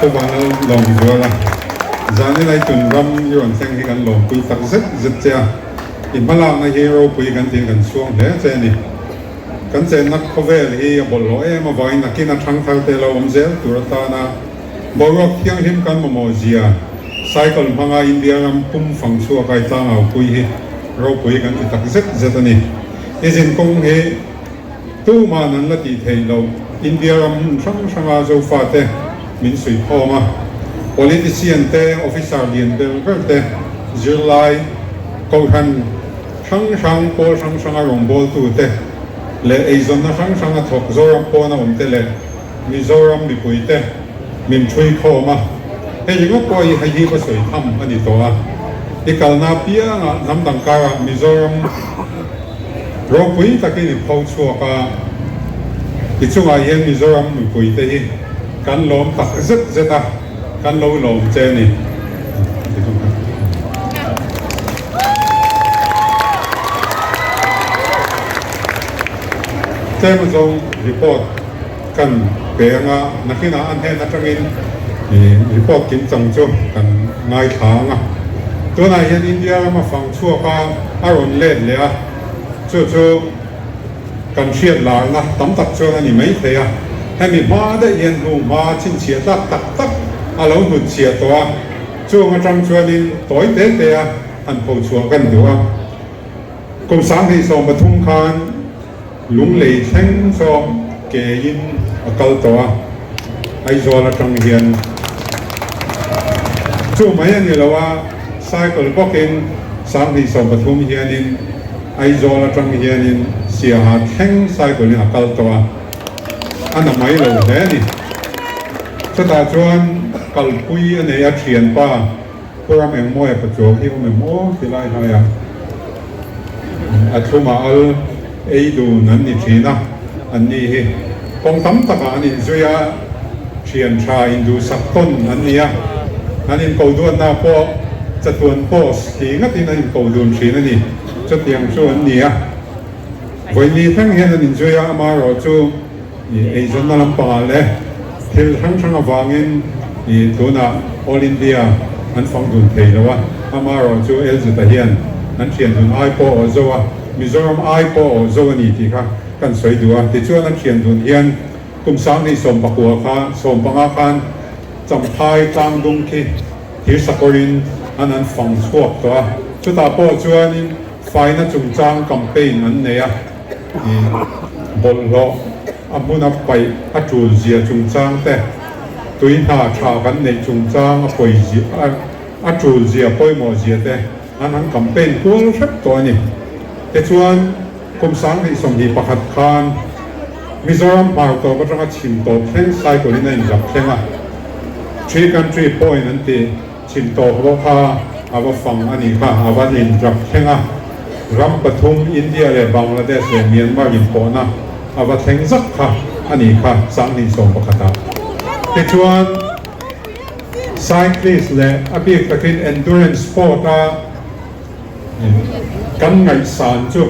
Chuvang lawm zual a, zan ilai tun ram i rawn thleng hi kan lawmpui tak zet zet che a, i hmalakna hi ropui kan tiin kan chhuang hle che a ni. Kan chenna khawvel hi a bawlhhlawh em avangin nakin a thangthar te lo awm zel tur atana boruak thianghlim kan mamawh zia cycle hmanga India ram pum fang chhuak ai tlangau pui hi ropui kan ti tak zet zet a ni. I zin kawng hi tuman an la tih theih loh India ram hmun hrang hranga Zofate min suihkhawm a, politician te, officer lian ber ber te, zirlai, kohhran, Hrang hrang, pawl hrang hranga rawngbawltute leh eizawnna hrang hranga thawk Zoram pawna awmte leh Mizoram mipuite min ṭhui khawm a, hei ringawt pawh hi hei hi va sawi tham a ni tawh a. I kalna apiangah hnam dang karah Mizoram ropui takin i pho chhuak a, i chungah hian Mizoram mipuite hi kan lawm tak zet zet a. Kan lo lawm che a ni. Tlem zawng report kan pe anga nakinah a hnen atangin report kimchang chu kan ngaithla ang a. Tunah hian India rama fang chhuak a a rawn let leh a, chu chu Kan hriat larna tam tak chuan a ni mai thei a, hemi hma daih hian hnu hma chhinchhiah tlak tak tak a lo hnutchhiah tawh a, chung atang chuanin tawi te te a han pho chhuah kan duh a. Kum 2013 khan lunglei thleng chaw kein a kal tawh a, Aizawl atang hian chu mai a ni lo a, cycle bawkin 2013 hianin Aizawl atang hianin Siaha thleng cycle in a kal tawh a, a na mai lo hle a ni. Chutah chuan kalpui a nei a thianpa Pu Ram Engmawia Pachuau hi awm em aw ti lai hlaiah a thlumah al ei dun an ni thin a, an ni hi kawng tam takah an inzui a, thian tha induhsak tawn an ni a, an inko duatna pawh chatuan post ti ngatin an inko dun thin a ni. Chutiang chu an ni a, vawini thleng hian an inzui a, amaherawh chu eizawnna lampangah leh thil hrang hrang avangin tunah All India an fang dun thei lo a, amaherawh chu LZ-a hian an thian dun ai pawh aw zo a, Mizoram ai pawh aw zo a ni tih kha kan sawi duh a, tichuan an thian dun hian kum 2019 kha 15 khan Champhai tlangdung khi thir sakawrin an an fang chhuak tawh a, chutah pawh chuanin faina chungchang campaign an nei a, ih bawlhhlawh a hmuna paih a tul zia chungchang te, tui hna tha kan neih chungchang a pawi zia a tul zia pawimawh zia te an han campaign kual hrep tawh a ni. Tichuan kum 2021 khan Mizoram hmar tawp atanga chhim tawp thleng cycle in a inzap thleng a, Three Country Point an tih chhim tawp rawh kha a va fang a nih kha, a va inzap thleng a, ram pathum India leh Bangladesh leh Myanmar inpawhna a va thleng zak kha a nih kha 2011 ah. Tichuan cyclist leh a bik takin endurance sport a Kan ngaihsan chu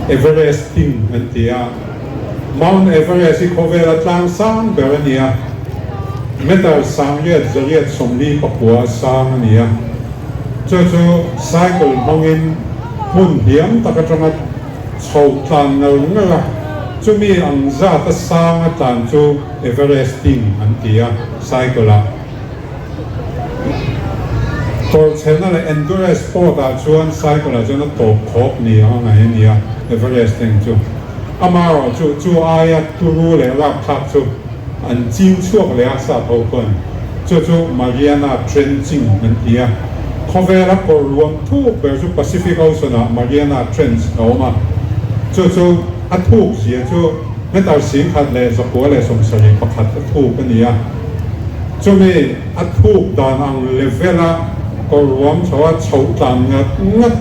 Everesting an ti a, Mount Everest hi khawvela tlang sang ber a ni a, meter 9849 sang a ni a, chu chu cycle hmangin hmun hniam tak atanga chho tlan ngar ngar a, chumi ang zata sang a tlan chu Everesting an ti a, cycle ah. Tawrhchhelna leh endurance sport ah chuan cycle ah chuan a tawp khawp ni ang a ngaih a ni a, Everest eng chu. Amaherawh chu chu aia turu leh rapthlak chu an ching chhuak leh a sap ho khuan chu chu Mariana Trenching an ti a. Khawvela kawr ruam thuk ber chu Pacific Ocean ah Mariana Trench a awm a, chu chu a thuk zia chu meter 1971 a thuk a ni a. Chumi a thuk dan ang level a kawr ruam chho a chhoh tlan ngat ngat,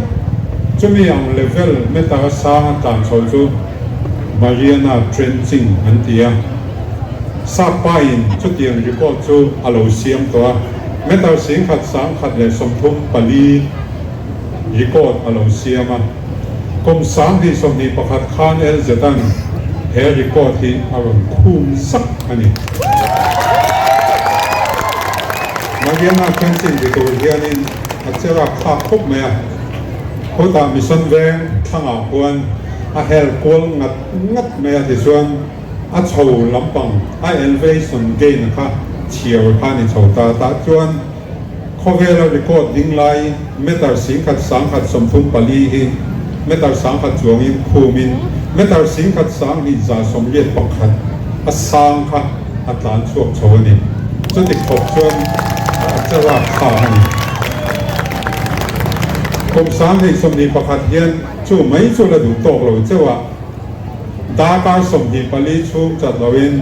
chumi ang level meter a sang a tlan chho chu Mariana Trenching an ti a. Sap pa in chutiang record chu a lo siam tawh a, meter 1134 record a lo siam a. Kum 2021 khan LZ-a'n he record hi a rawn khum zak a ni. Mariana fencing ti tur hianin a che rapthlak khawp mai a, khutah Mission Veng thlangah khuan a hel kual ngat ngat mai a tichuan a chho lampang a elevation gain kha chhiar kha a ni chho ta tah chuan Khawvela record ding lai meter 10,000 134 hi meter 10,000 chuangin khumin meter 10,000 2181 a sang kha a tlan chhuak chho a ni. Chuti khawp chuan a che rapthlak a ni. Kum 2021 hian chu mai chu la duh tawk lo cheuh a, darkar 24 chhung chat loin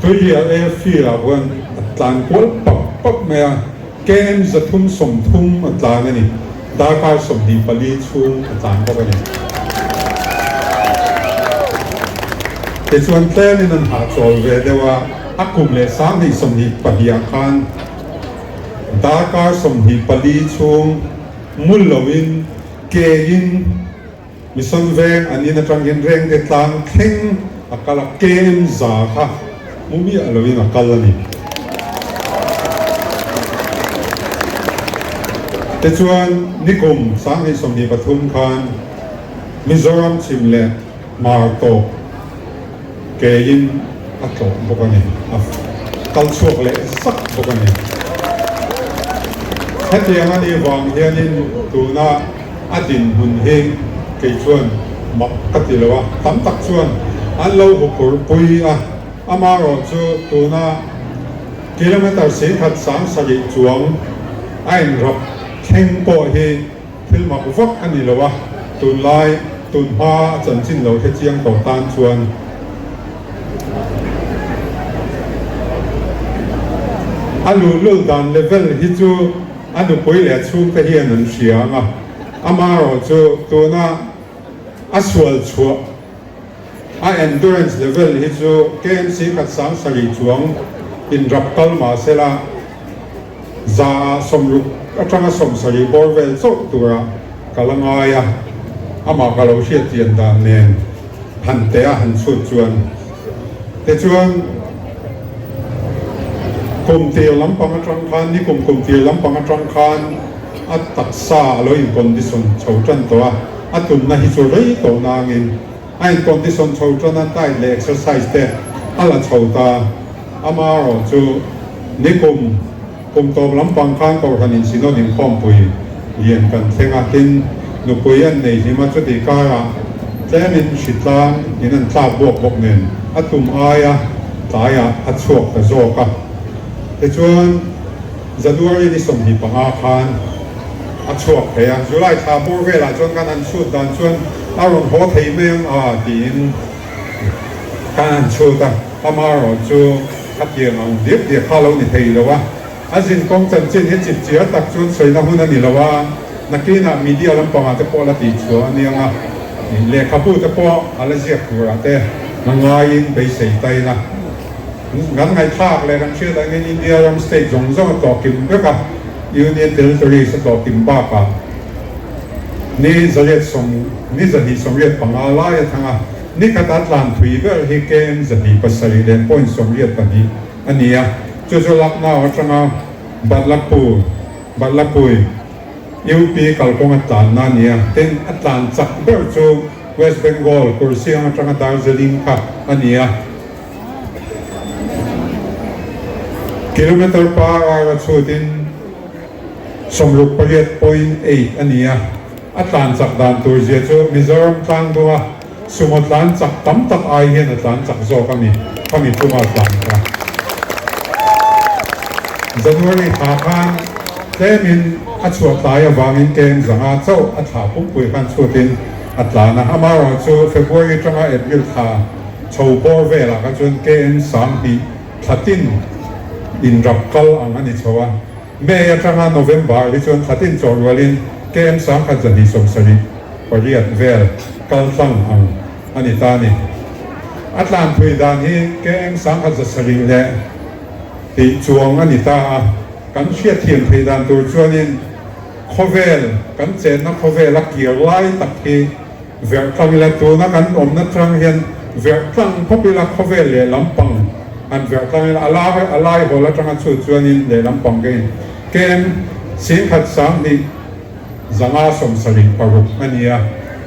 Tuirial Airfield ah huan a tlan kual pap pap mai a, KM 330 a tlan a ni. Darkar 24 chhung a tlan bawk a ni. Tichuan tlemin an hahchawl ve deuh a, a kum leh 2022 ah khan darkar 24 chhung mul loin ke in Mission Veng an in atang hian Rengte tlang thleng a kal a, KM za kha hmu miah loin a kal a ni. Tichuan nikum 2023 khan Mizoram chhim leh hmar tawp kein a tlawh bawk a ni, a kal chhuak leh zak bawk a ni. Hetiang a nih vang hianin tuna A dinhmun hi kei chuan mak ka ti lo a, tam tak chuan an lo huphur pui a, amaherawhchu tuna kilometre 10,700 chuang a inrap thleng pawh hi thil mak vak a ni lo a, tunlai tunhma a chanchin lo hre chiang tawh tan chuan. A luhlul dan level hi chu A nupui leh a chhungte hian an hria ang a, amaherawhchu tuna a sual chhuah, a endurance level hi chu KMC khat 7,000 chuang inrap kal mah sela za ah 60 atanga 70 bawr vel chauh tura ka la ngai a, amah ka lo hriatchian dan nen han teh a han chhut chuan. Tichuan, kum tir lampang atang khan, nikum kum tir lampang atang khan a taksa a lo incondition chho tan tawh a, a tumna hi chu rei tawh nangin a incondition chho tan a, diet leh exercise te a la chho ta. Amaherawhchu nikum Kum tawp lampang khan Kohhran in Synod inkhawmpui lian kan thleng a, tin, nupui an nei hlim a, chutih karah tlemin hritlang in an tlak buak bawk nen a tum aia tlaiah a chhuak ta zawk a. Tichuan, January ni 25 khan a chhuak thei a, July thla bawr velah chuan kan han chhut dan chuan a rawn haw thei mai ang a tiin kan han chhut a, amaherawhchu, A tiang ang diak diak kha lo ni thei lo a, a zinkawng chanchin hi chipchiar tak chuan sawina hun a ni lo a, nakinah media lampangah te pawh la tihchhuah a niang a, lehkhabu te pawh a la ziak turah te a ngaiin beisei ta ila. Kan ngaihthlak leh kan hriat angin India ram state zawng zawng a tlawhkim vek a, Union Territories a tlawhkim bakah ni 100 ni 285 lai a thang a, Ni khat a tlan thui ber hi KM 207 leh point 82 a ni a, chu chu Lucknow atanga Badlapur, Badlapui, UP kalkawng a tlanna a ni a, tin a tlan chak ber chu West Bengal, Kurseong atanga Darjeeling kha a ni a. Kilometre per hour a chhutin 68 point eight a ni a. A tlan chak dan tur zia chu Mizoram tlangdunga sumo tlan chak tam tak ai hian a tlan chak zawk a ni, khami chunga tlan kha. January thla khan tlemin a chhuah tlai avangin KM 500 chauh a thla pumpui khan chhutin a tlan a, amaherawhchu February atanga April thla chho bawr velah kha chuan KM 2000 thla tin inrap kal ang a ni chho a. May atanga November hi chuan thlatin chawh rualin KM 1278 vel kal tlang ang a ni ta a ni. A tlan thui dan hi KM 1107 leh tih chuang a ni ta a, kan hriatthiam theih dan tur chuanin khawvel kan chenna khawvel a kir lai tak hi verh tlang ila tuna kan awmna tang hian verh tlang khawp ila khawvel leh lampang. Han verh tlang ila, a lai a lai hawl atanga chhut chuanin lehlam pang keiin KM 10,200 576 a ni a,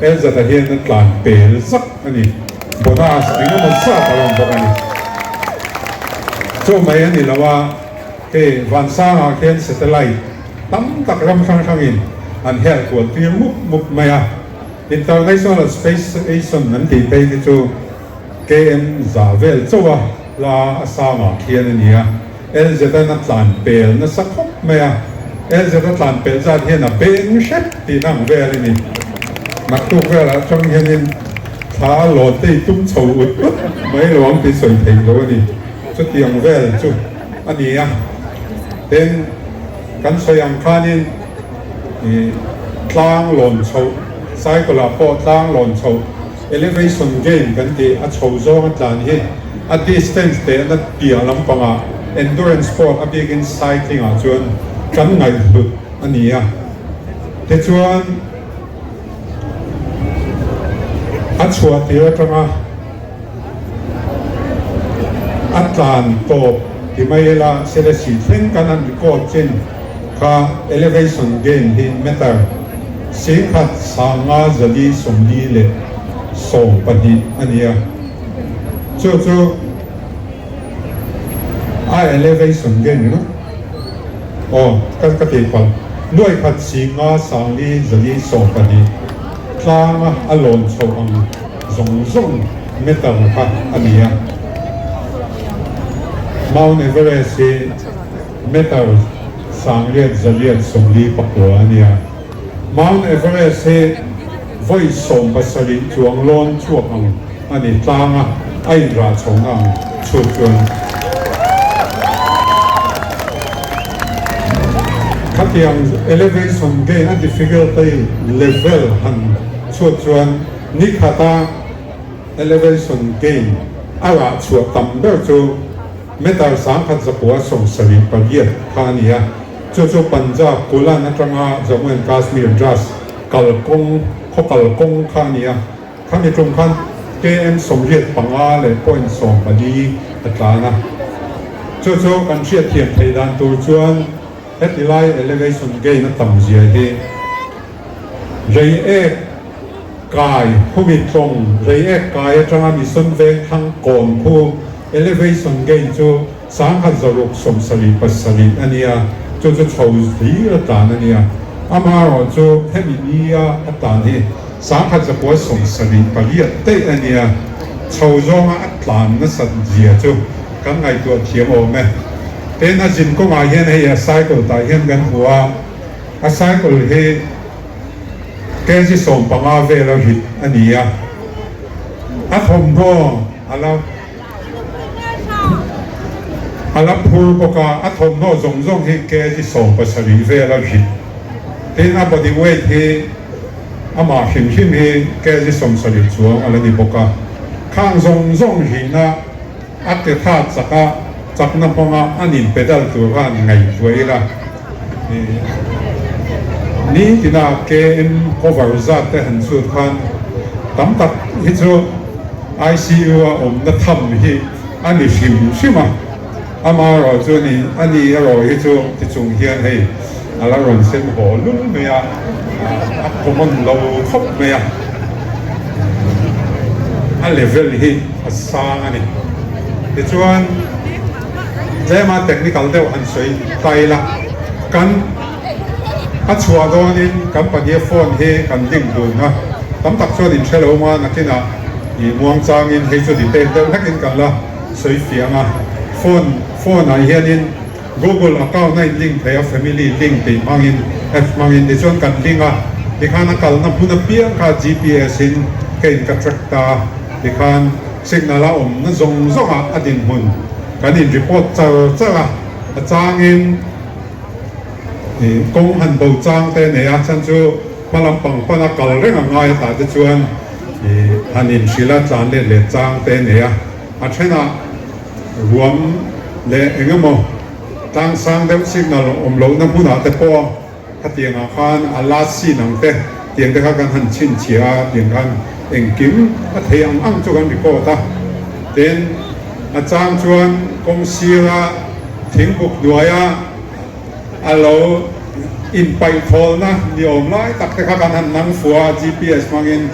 Elzata hian a tlan pel zak a ni. Bonus eng emaw zat a rawn bawk a ni. Chu mai a ni lo a, hei Vansangah khian satellite tam tak ram hrang hrangin an hel kual tir mup mup mai a, International Space Station an tih phei hi chu KM za vel chauh a hla a sangah khian a ni a, LZ-an a tlan pel nasa khawp mai a, LZ a tlan pel zat hian a beng hrep tihna ang vel a ni. Naktuk velah atang hianin thla a lawn te i tum chho ut ut mai lo ang tih sawi theih lo a ni. Chutiang vel chu a ni a, tin kan sawi ang khanin ih tlang lawn chhoh, cycle ah pawh tlang lawn chhoh, Elevation gain kan tih a chho zawng a tlan hi a distance tehna piah lampangah endurance sport a bikin cycling ah chuan kan ngaihhlut a ni a. Tichuan a chhuah tir atanga a tlan tawp ti mai ila Selesih thleng kan han record chin kha elevation gain hi meter 15,412 a ni a, chu chu a elevation gain ringawt aw ka ka tih palh 15,412 tlanga a lawn chhoh ang zawng zawng meter kha a ni a, Mount Everest hi. Meter 8849 a nia. Mount Everest hi vawi 70 chuang lawn chhuak ang a ni tlang a, a inrah chhohna ang chhut chuan. Khatiang elevation gain a difficulty level han chhut chuan ni khata elevation gain a rah chhuah tam ber chu Meter 1178 kha a ni a, chu chu Punjab, Kulan atanga Jammu and Kashmir, Drass, kalkawng, khaw kalkawng kha a ni a. Khami tum khan KM 85 leh point 14 a tlan a. Chu chu kan hriatthiam theih dan tur chuan heti lai elevation gain a tam zia hi Reiek kai khumi tlawng Reiek kai atanga Mission Vengthlang kawn khu Elevation gain chu 1677 a nia, chu chu chho hlir a tlan a nia. Amaherawh chu hemi nia a tlan hi 1978 daih a nia, chho zawnga a tlan nasat zia chu kan ngaihtuah thiam awm e. Tin, a zin kawngah hian hei a cycle tah hian kan hmu a, a cycle hi kg 15 vela rit a ni a, a thawmhnaw a la A la phur bawk a, a thawmhnaw zawng zawng hi kg 17 vel a rit. Tin, a body weight hi amah hrim hrim hi kg 70 chuang a la ni bawk a. Khang zawng zawng rihna a ke tha chak a, chakna hmanga an in pedal tur khan ngaihtuah ila. Nitina KM cover zat te han chhut khan tam tak hi chu ICU a awmna tham hi a ni hrim hrim a, amaherawh chu ni a ni erawh hi chu tichung hian hei a la rawn sem haw lul mai a, a common lo khawp mai a, a level hi a sang a ni. Tichuan. Tlema technical deuh han sawi ta ila, kan a chhuah dawnin kan pahniha phone hi kan link dun a, tam tak chuan in hre lo ma nakinah ih muang changin hei chu detail deuh hlekin kan la sawi fiah ang a, phone phone ah hianin Google account a in link thei a family link tih hmangin apps hmangin tichuan kan link a, tikhan a kalna hmun apiang kha GPS in ka in ka track ta a, tikhan signal a awmna zawng zawngah a dinhmun kan in report char char a, a changin ih kawng han bo chang te nei a, chhan chu hma lampang pana kal reng a ngai a tah te chuan ih han in hrilh a tlan let let chang te nei a, a thenah ruam leh eng emaw tlang sang deuh signal awm lohna hmunah te pawh Khatiangah khan a last scene ang te tiang te kha kan han chhinchhiah a, tiang khan engkim a thei ang ang chu kan record a. Tin, A chang chuan kawng sira thingbuk hnuaia a lo inpaihthlawlna ni awm lai tak te kha kan han nang fuh a, GPS hmangin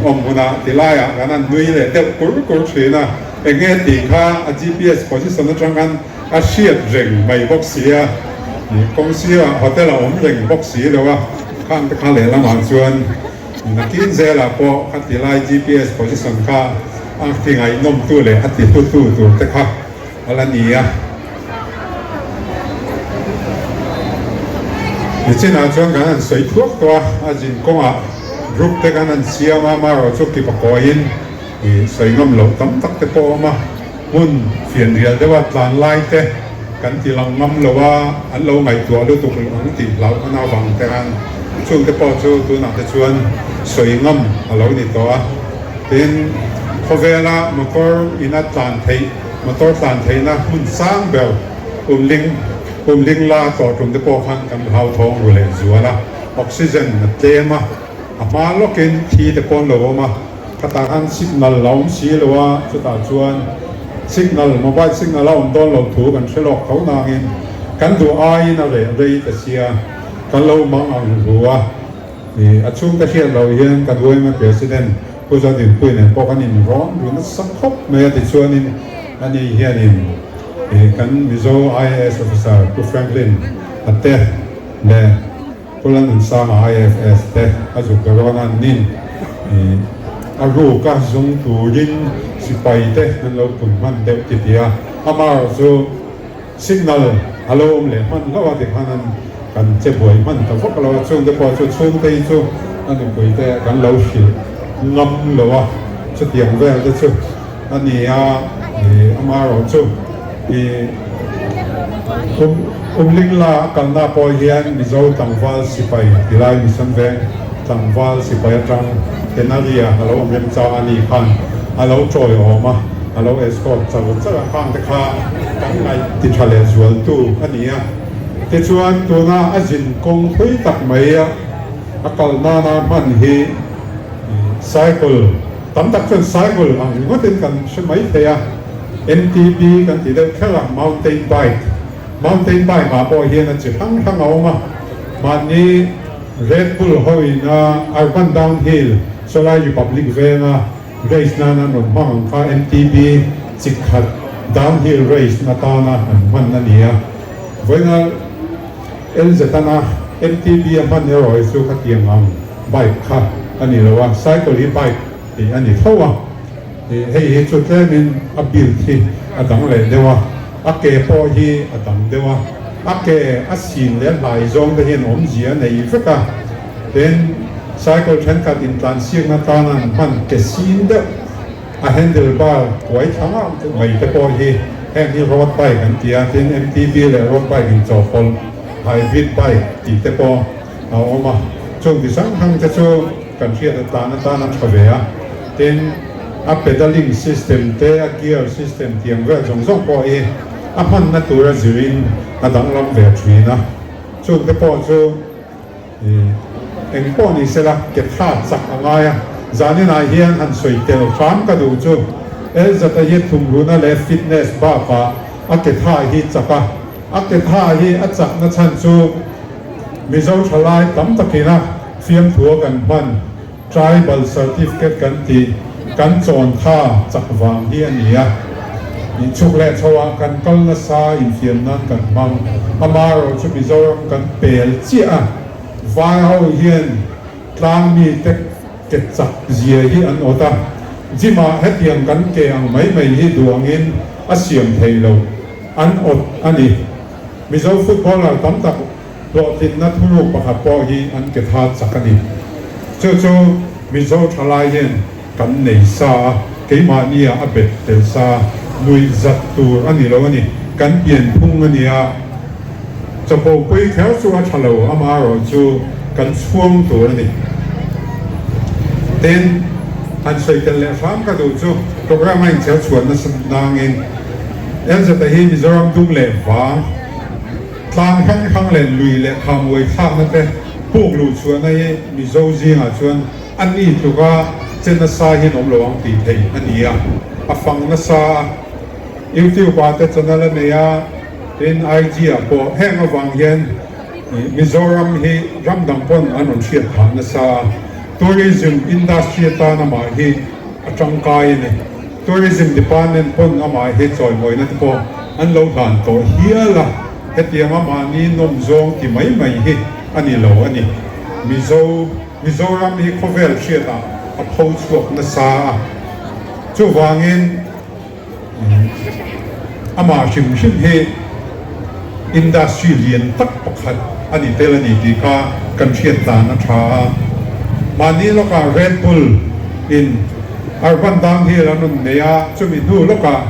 awm hunah ti laiah kan han nui leh deuh kur kur thin a, eng nge tih kha a GPS position atang khan a hriat reng mai bawk si a, kawng sirah hotel a awm reng bawk si lo a, khang te kha lehlamah chuan nakin zelah pawh kha ti lai GPS position kha a ti ngaihnawmtu leh a ti hlutu tur te kha a la ni a. Nichinah chuan kan han sawi thuak tawh a, a zin kawngah group te kan han siam a, amaherawh chu ki pakawiin ih sawi ngam loh tam tak te pawh a awm a, hmun fianrial deuha tlan lai te kan ti lang ngam lo a, an lo ngaihtuah lutuk loh ang tih hlauh a na vang te khan chung te pawh chu tunah te chuan sawi ngam a lo ni tawh a. Tin, khawvela motor ina tlan theih Motor tlan theihna hmun sang ber Umling Umling la tawh tum te pawh khan kan hlauthawng ru leh zual a, oxygen a tlem a, a hma lawkin thi te pawn lo awm a, khatah khan signal la awm si lo a, chutah chuan signal mobile signal a awm dawn lo thu kan hre lawk tho nangin kan duh aiin a reh rei ta sia, kan lo mang ang hu a. A chhungte hriat loh hian kan yma President Pu Zodinpuii nen pawh kan inrawn ru nasa khawp mai a tichuanin ani hianin kan Mizo IAS Officer Pu Franklin a te leh Pu Lalnunsanga IFS te a zuk ta rawn a nin a ruka zung turin sipai te an lo pun hman deuh ti ti a, amaherawh chu Signal a lo awm leh hman hlauh a tikhan an kan che buai hman ta vak lo a, chungte pawh chu chhungte hi chu a nupui te kan lo hrilh ngam lo a, chutiang vel te chu a ni a, ih amaherawh chu ih um Umlingla a kalna pawh hian Mizo tlangval sipai tilai Mission Veng tlangval sipai atang Tenaria a lo awm remchang a ni khan a lo tawiawm a. A lo escort char char a, khang te kha kan ngaih ti tha leh zual tu a ni a. Tichuan tuna a zin kawng thui tak mai a a kal nana hman hi cycle tam tak chuan cycle ang ringawtin kan hre mai thei a, MTB kan ti deuh kher a, mountain bike. Mountain bike ah pawh hian a chi hrang hrang a awm a, mahni Red Bull ho in a Urban Downhill sawlai Republic venga Race nan an rawn hmang ang kha MTB chi khat downhill race na tana an hman a ni a. Vawiina LZ-ana MTB a hman erawh hi chu khatiang ang bike kha a ni lo a, cycle hi bike tih a ni tho a. Hei hi chu tlemin a build hi a dang leh deuh a, a ke pawh hi a dang deuh a, a ke a sin leh a hlai zawng te hian awmzia a nei vek a. Tin, cycle thenkhat intlansiakna tana an hman ke sin deuh a handle bar kuai thla ngah mai te pawh hi heng hi road bike an ti a, tin MTB leh road bike inchawhpawlh hybrid bike tih te pawh a awm a, chung ti hrang hrang te chu kan hriat atan atan a tha ve a, tin a pedaling system te a gear system tiang vel zawng zawng pawh hi a hmanna tura zirin a danglam ve thin a, chung te pawh chu. Eng pawh ni sela, ke tha chak a ngai a, zaninah hian han sawi tel hram ka duh chu Elzata hi thumruna leh fitness bakah a ke tha hi chak a, a ke tha hi a chakna chhan chu Mizo thalai tam takina fiamthua kan hman Tribal Certificate kan tih kan chawn tha chak vang hi a ni a. Chhuk leh chho ah kan kal nasa infiam nan kan hmang. Amaherawh chu Mizoram kan pel chiah a, vai ho hian tlang mite ke chak zia hi an awt a, gym ah hetiang kan ke ang mai mai hi duh angin a siam thei lo, an awt a ni. Mizo footballer tam tak Hlawhtlinna thuruk pakhat pawh hi an ke tha chak a ni. Chu chu Mizo thalai hian kan nei sa a, keimahnia a bet tel sa, nuih zat tur a ni lo a ni. Kan pianphung a nia, chawpopui kher chu a tha lo, amaherawh chu kan chhuang tur a ni. Tin, han sawi tel leh hram ka duh chu programme a inchher chhuan nasa nangin LZ-a hi Mizoram dum leh vang, Tlang hrang hrang leh lui leh khamuai thlakna te puk luh chhuahna hi Mizo zingah chuan a ni tluka. che nasa hian awm lo ang tih thei a ni a, a fang nasa a, YouTube ah te channel a nei a, tin IG ah pawh heng avang hian Mizoram hi ram dang pawn an rawn hriat phah nasa a, tourism industry atan amah hi a tangkai a ni. Tourism department pawn amah hi chawimawina te pawh an lo hlan tawh hial a, hetianga mahni nawm zawng ti mai mai hi a ni lo a ni. Mizo Mizoram hi khawvel hriatah a pho chhuak nasa a, chuvangin Amah hrim hrim hi industry lian tak pakhat a ni tel a ni tih kha kan hriat dan a tha a. Mahni lawkah Red Bull in Urban Downhill an rawn nei a, chumi hnu lawkah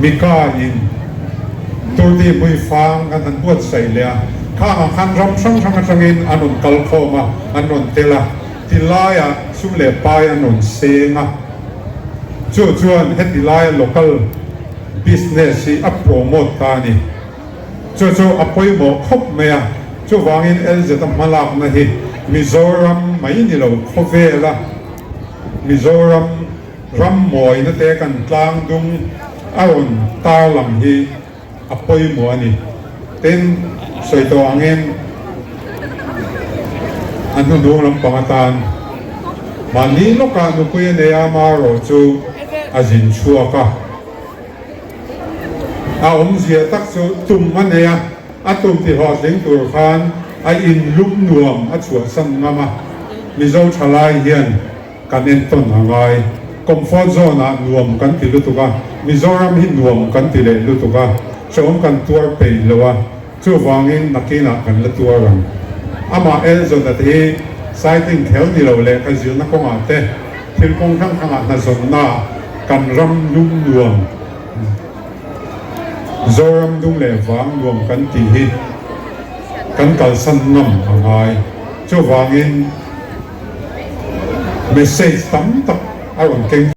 Mika in Tour de Hmuifang an han buatsaih leh a, khangah khan ram hrang hrang atangin an rawn kal khawm a, an rawn tel a, tilaiah sum leh pai an rawn seng a. Chu chuan heti laia local business hi a promote ta a ni. Chu chu a pawimawh khawp mai a, chuvangin LZ-a hmalakna hi Mizoram mai ni lo khawvela Mizoram ram mawina te kan tlang dung a rawn tarlang hi a pawimawh a ni. Tin, sawi tawh angin a hnuhnung lampang atan mahni lawkah nupui a nei a, amaherawh chu a zin chhuak a. A awmzia tak chu tum a nei a, a tum tihlawhtling tur khan a inlum nuam a chhuahsan ngam a. Mizo thalai hian Kan entawn a ngai. Comfort zone ah nuam kan ti lutuk a, Mizoram hi nuam kan ti leh lutuk a, hrehawm kan tuar peih lo a, chuvangin nakinah kan la tuar ang. Amah Elzona te hi cycling kher ni lo leh ka zirna kawngah te, thil kawng hrang hrangah hna zawnna ah kan ram lum nuam, Zoram dung leh vang nuam kan tih hi kan kalsan ngam a ngai. Chuvangin. Message tam tak a rawn keng.